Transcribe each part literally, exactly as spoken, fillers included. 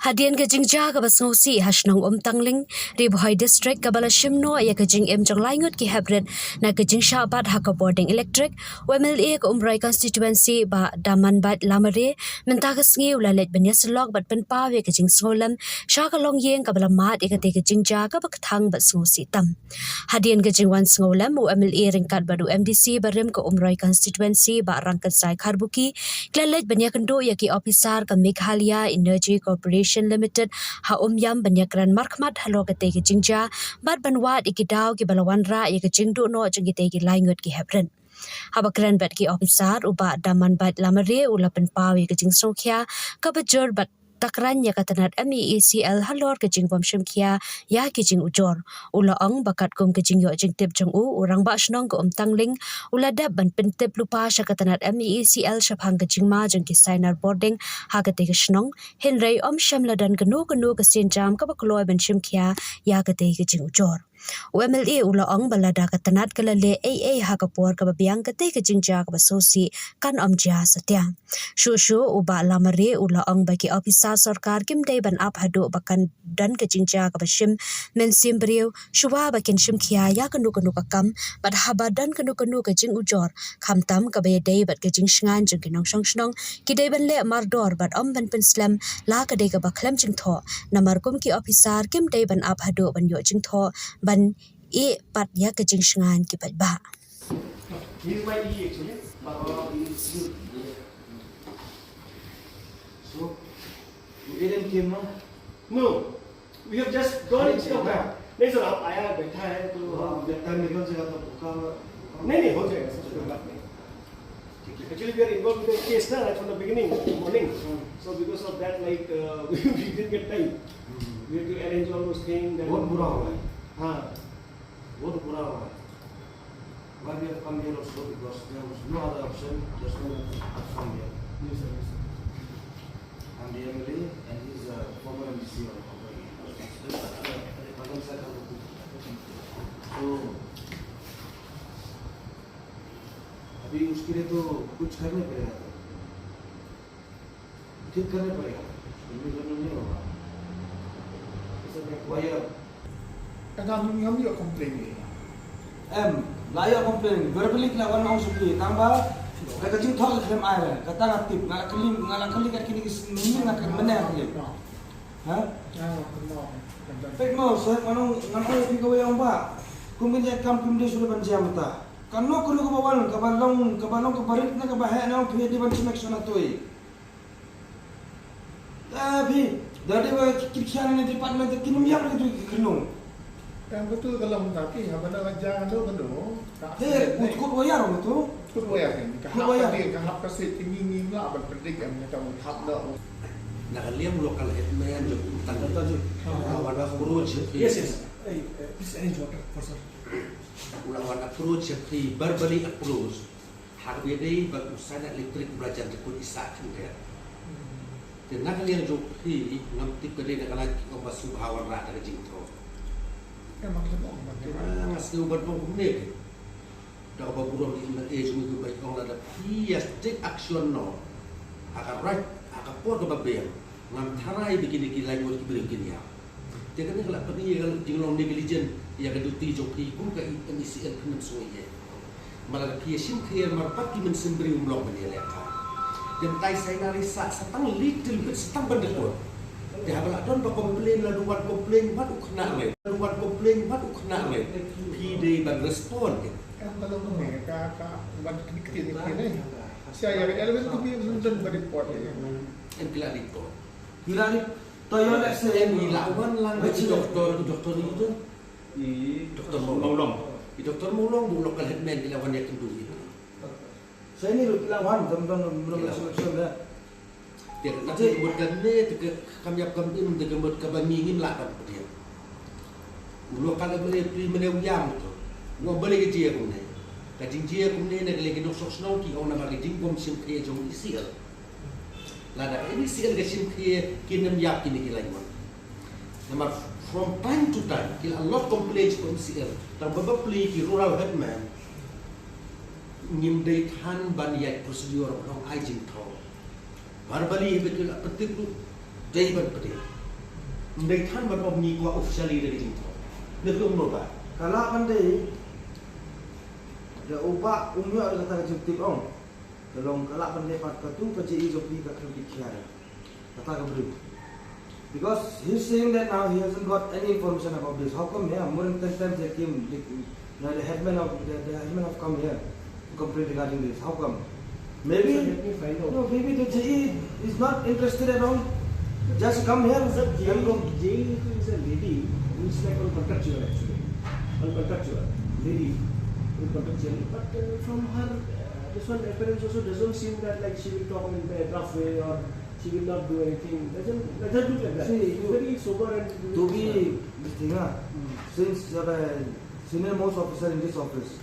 Hadien ka jingjia kaba sngewsih ha shnong Umtangling, Ri Bhoi District, kaba la shim noh ïa ka jingim jong lai ngut ki heprit na ka jingshah bat ha ka bording elektrik, u M L A ka Umroi constituency, Bah Damanbait Lamare, mynta ka sngi u la leit ban ïasyllok bad pynpaw ïa ka jingsngewlem sha ka longïing kaba la mad ïa katei ka jingjia kaba kthang bad sngewsih tam. Hadien ka jingwan sngewlem, u M L A ryngkat bad u M D C barim ka Umroi constituency, Bah Rangkynsai Kharbuki, ki la leit ban ïakynduh ïa ki ophisar ka Meghalaya Energy Corporation Limited ha Umiam ban ïakren markhmat halor katei ka jingjia bad ban wad ïa ki daw kiba la wanrah ïa ka jingduh noh jong kitei ki lai ngut ki heprit. Haba kren bad ki ophisar, u Bah Damanbait Lamare u la pynpaw ïa ka jingsngewkhia kaba jur bad takran ïa ka tnat M E E C L halor ka jingbym shimkhia ïa ki jingujor. U la ong ba katkum ka jingïoh jingtip jong u, u Rangbah Shnong ka Umtangling u la dep ban pyntip lypa sha ka tnat M E E C L shaphang ka jingma jong ki sainar bording ha katei ka shnong, hynrei ym shym la don kano kano ka sienjam kaba kloi ban shimkhia ïa katei ka jingujor. U M L A u la ong ba lada ka tnat ka la leh ei ei ha ka por kaba biang, katei ka jingjia kaba sngewsih kan ym jia satia. Shuh shuh, u Bah Lamare u la ong ba ki ophisar sorkar kim dei ban ap haduh ba kan don ka jingjia kaba shim mynsiem briew shuwa ba kin shimkhia ïa kano kano ka kam, bad haba don kano kano ka jingujor, khamtam kaba ïadei bad ka jingshngaiñ jong ki nongshong shnong, ki dei ban leh mardor bad ym ban pynslem la ka dei kaba khlem jingthoh, namar kum ki ophisar kim dei ban ap haduh ban ïoh jingthoh ban ïeh pat ïa ka jingshngaiñ ki paidbah. He's my E actually. So, you didn't came, no? No, we have just gone into the car. नहीं सर, आप आया, बैठा है तो हाँ, जब टाइम निकल जाएगा तो भूखा, भूखा नहीं, नहीं, हो जाएगा सर, कोई बात नहीं। Actually, we are involved in the case now, right from the beginning, morning. So because of that, like, uh, we didn't get time. We had to arrange all those things. बहुत बुरा हुआ है। हाँ। बहुत बुरा हुआ है। Why we have come here also, because there was no other option, there's no other option but come here. Yes, sir, yes, sir. I'm the M L A and he's a former M D C of Mumbai. So, अभी उसके लिए तो कुछ करना पड़ेगा। ठीक करना पड़ेगा। सुनने सुनने नहीं होगा। It's a require. Ka ngam ngam ïoh complain ïa. Em, la ïoh complain. Verbally ki la wan ong sha phi. Tang ba ka jingthoh ka khlem ai re. Kata nga tip, nga la kylli, nga la kylli kat kine ki sien, nga la kylli, nga la kylli. Ha? Peit mo, sa ngan ong, ngan ong ïa phi kawei ong ba. Kum kine ki kam kim dei shuh ban jia mynta. Kano kano kaba wan, kaba long, kaba long kaba rit ne kaba heh ne ong phi dei ban shim action na toi. Eh, phi, da dei ba ki, ki khia ne department te kin ym ïap ne ki tu ki khynnung. Tang katu ka long ta ki, haba na ka jia kano kano. Te, u tkut wayar katu. Tkut wayar kan, ka hap ka ding, ka hap ka seh, te ngi ngim lah ban predict em kata u hap da. Na ka liang local headman jong u tang. Tang jong. Wan approach. Yes, yes. Hey, eh, please arrange water for sir. U la wan approach, phi verbally approach. Ha kaba ïadei bad u sainar elektrik u la jan jukut isa khyndiat. Te na ka liang jong phi ngam tip ka dei na ka liang ki ong ba sngewbha wanrah da ka jingthoh. Nga sngew ban ong kumne. Da kaba burom i M L A jong ngi kumba i ong lada phi ïa take action noh ha ka right, ha ka por kaba biang. Ngam tharai ba kine ki laingut ki briew kin ïap. Te kane ka la pyni ïa ka jinglong negligent ïa ka duty jong phi kum ka M E C L phin ym sngew ïa. Mala da phi ïa shim khia mar pat ki mynsiem briew ym long ban ïaleh ka. Te mynta i sainar i sah sa tang little bit sa tang ban da kot. Te haba la don ba complain la du wan complain wat u khynnah leh. La du wan complain wat u khynnah leh. Phi dei ban respond. Em ka long ne ka ka wan kini kini ne. Sia ïa ka eleven to be don ba report. Em ki la report. Ki la ri, to ïoh lehse em i la wan lang i doktor, i doktor i tu. I doktor Mawlong. I doktor Mawlong, bu local headman ki la wan ïakynduh i. Sa ini ruh ki la wan, dam dam dam dam selection da. Te ka mut kane te ka kam ïap kam im te ka mut kaba ngi ngim lah ban pdiang. U local headman pli mane u ïam to. Ngo bale ka jia kumne. Ka jingjia kumne na ka lei ki nongshong shnong ki ong namar ka jingbym shim khia jong E C L. Lada ka M E C L ka shim khia kin ym ïap kine ki laingut. Namar from time to time ki la lodge complaints ka M E C L tang ba bapli ki rural headman ngim dei than ban ïaid procedure ban ong ai jingthoh. Verbally haba ki la pyntip ruh dei ban pdiang. Ym dei than ban ong ngi kwah officially da ka jingthoh. Ngi ruh ym noh ba. Ka lah ban dei da u Bah um ïoh da kata ka jingtip ong. Ka long ka lah ban dei pat katu ka J E ka phi ka khlem phi khia. Kata ka briew. Because he's saying that now he hasn't got any information about this. How come, yeah, more than ten times they came, they, now the headman of, the, the headman have come here to complain regarding this. How come? Maybe, Sir, let me find out. No, maybe the J E is not interested at all. Just come here Sir, and go. J E, J E is a lady who is like on contractual actually. On contractual, lady, on contractual. But uh, from her, uh, this one appearance also doesn't seem that like she will talk in a rough way or she will not do anything. Doesn't, doesn't look like that. See, you, very sober and to be this thing, ah, since you're a senior most officer in this office,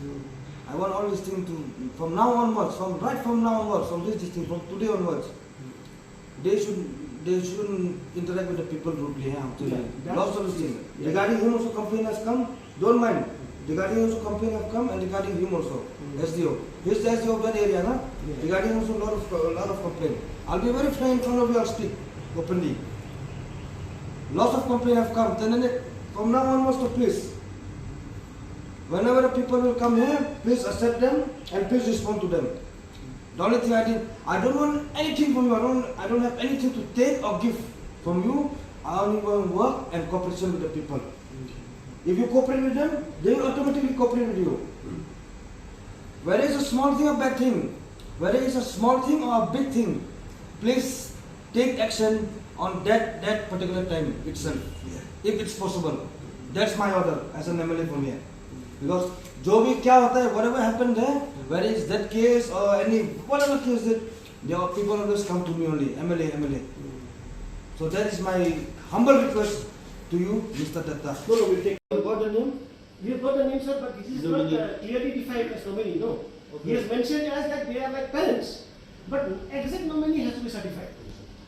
I want all this thing to, from now onwards, from right from now onwards, from this, this thing, from today onwards, they should, they shouldn't interact with the people rudely. Yeah, I'm telling you. Lots of things. Regarding him also, complaint has come. Don't mind. Regarding him also, complaint have come, and regarding him also, S D O. He's the S D O of that area, na? Regarding him also, lot of, lot of complaint. I'll be very frank in front of you. I'll speak openly. Lots of complaint have come. Then, then, from now onwards, so please, whenever the people will come here, please accept them and please respond to them. The only thing I did, I don't want anything from you. I don't, I don't have anything to take or give from you. I only want work and cooperation with the people. If you cooperate with them, they will automatically cooperate with you. Whether it's a small thing or bad thing, whether it's a small thing or a big thing, please take action on that, that particular time itself, if it's possible. That's my order as an M L A from here. Because जो भी क्या होता है, whatever happened there, whether it's that case or any whatever case that, the people always come to me only, M L A, M L A. So that is my humble request to you, Mister Dutta. No, no, we'll take. You got the name? We have got the name, sir, but this is not uh, clearly defined as nominee, no. He has mentioned as that they are like parents. But exact nominee has to be certified.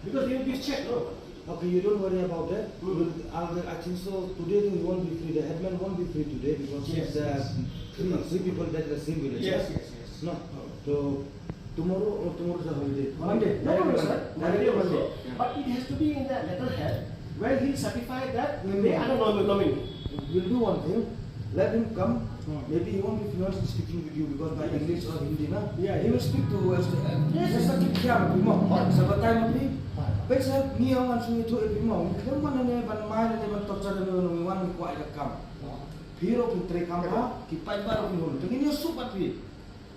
Because they will give check, no? Okay, you don't worry about that. We'll, I'll, I think so. Today he won't be free. The headman won't be free today because he's uh, three, three people that the same village. Yes, yes, yes. No. So tomorrow or tomorrow is a holiday. Monday. No, no, no, sir. Monday or Monday. But it has to be in the letterhead where he'll certify that they are the nom- nominee. We'll do one thing. Let him come. Maybe he won't be fluent in speaking with you because by English or Hindi, na? Yeah, he will speak to us. Yes, sir. Sa ki kiam, bimo. Sa batai mo, bimo. Pek sa ni ang ang sung itu, bimo. Khlem ban ne ban mai ne ban torture ne, wan ko ai kam. Phi ruh phi trei kam ha, ki paidbah ruh phi hun. Te ngin ïa suk bad phi.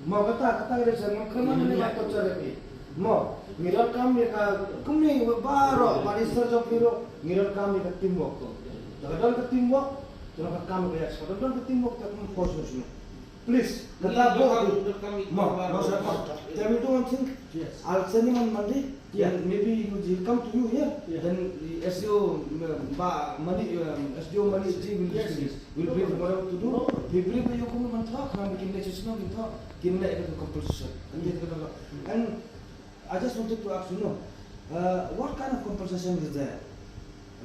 Mo kata, kata ka dei sha ngan khlem ban ne ban torture ïa phi. Mo, ngi donkam ïa ka kumne baroh, ba research jong phi ruh, ngi donkam ïa ka teamwork. Da ka don ka teamwork, te ka kam ka ïa, ka don ka teamwork, te ka force shuh. Please, kata ko. Mo, mo sa ko. Te mi tu one thing. Yes. I'll send him on Monday. Yeah. Then maybe he will come to you here. Yeah. Then the S D O, um, ba, Mani, um, S D O Mani ji will, yes, yes, will brief him whatever to do. No problem. He brief you come and talk, and we can let you know, we talk, can let you compensation. And they can, and I just wanted to ask you, no, uh, what kind of compensation is there?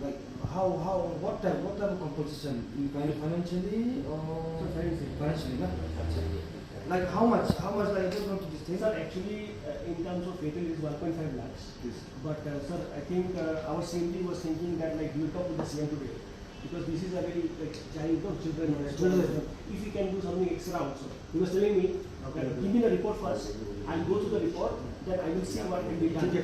Like how, how, what type, what type of compensation? In fin- financially or? So financially. Financially, na? Like how much, how much, like, I just want to this thing. Sir, actually, uh, in terms of fatal, it is one point five lakhs. Yes. But uh, sir, I think uh, our C M D was thinking that like we will talk with the C M today, because this is a very like child, no, children, right? Children. If we can do something extra also. He was telling me, okay, that give me the report first. I'll go through the report, then I will see what can be done. ठीक है।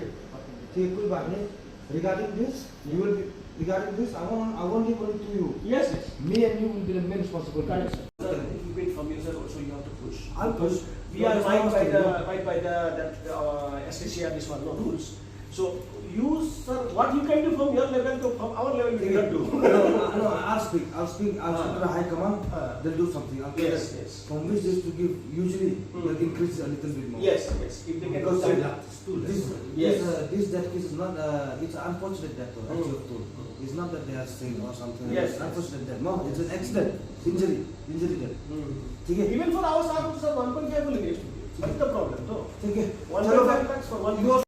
ठीक है, कोई बात नहीं। Regarding this, you will be, regarding this, I won't, I won't leave only to you. Yes, yes. Me and you will be the main responsible. Correct, sir. Sir, if you wait from your side also, you have to push. I'll push. Because we are abide by the, abide by the, that, uh, S K C R, this one, no rules. So, you, sir, what you can do from your level to from our level, we cannot do. No, no, I'll speak. I'll speak. I'll speak to the high command. They'll do something. I'll tell them. Yes, yes. From which this to give, usually, they'll increase a little bit more. Yes, yes. If they can do that. Because this, this, uh, this death case is not, uh, it's an unfortunate death, though, actually, of Tul. It's not that they are sick or something like that. Yes, yes. Unfortunate death. No, it's an accident. Injury. Injury death. ठीक है? Even for our staff, sir, one point five will be. What's the problem, though? ठीक है। One point five lakhs for one. चलो,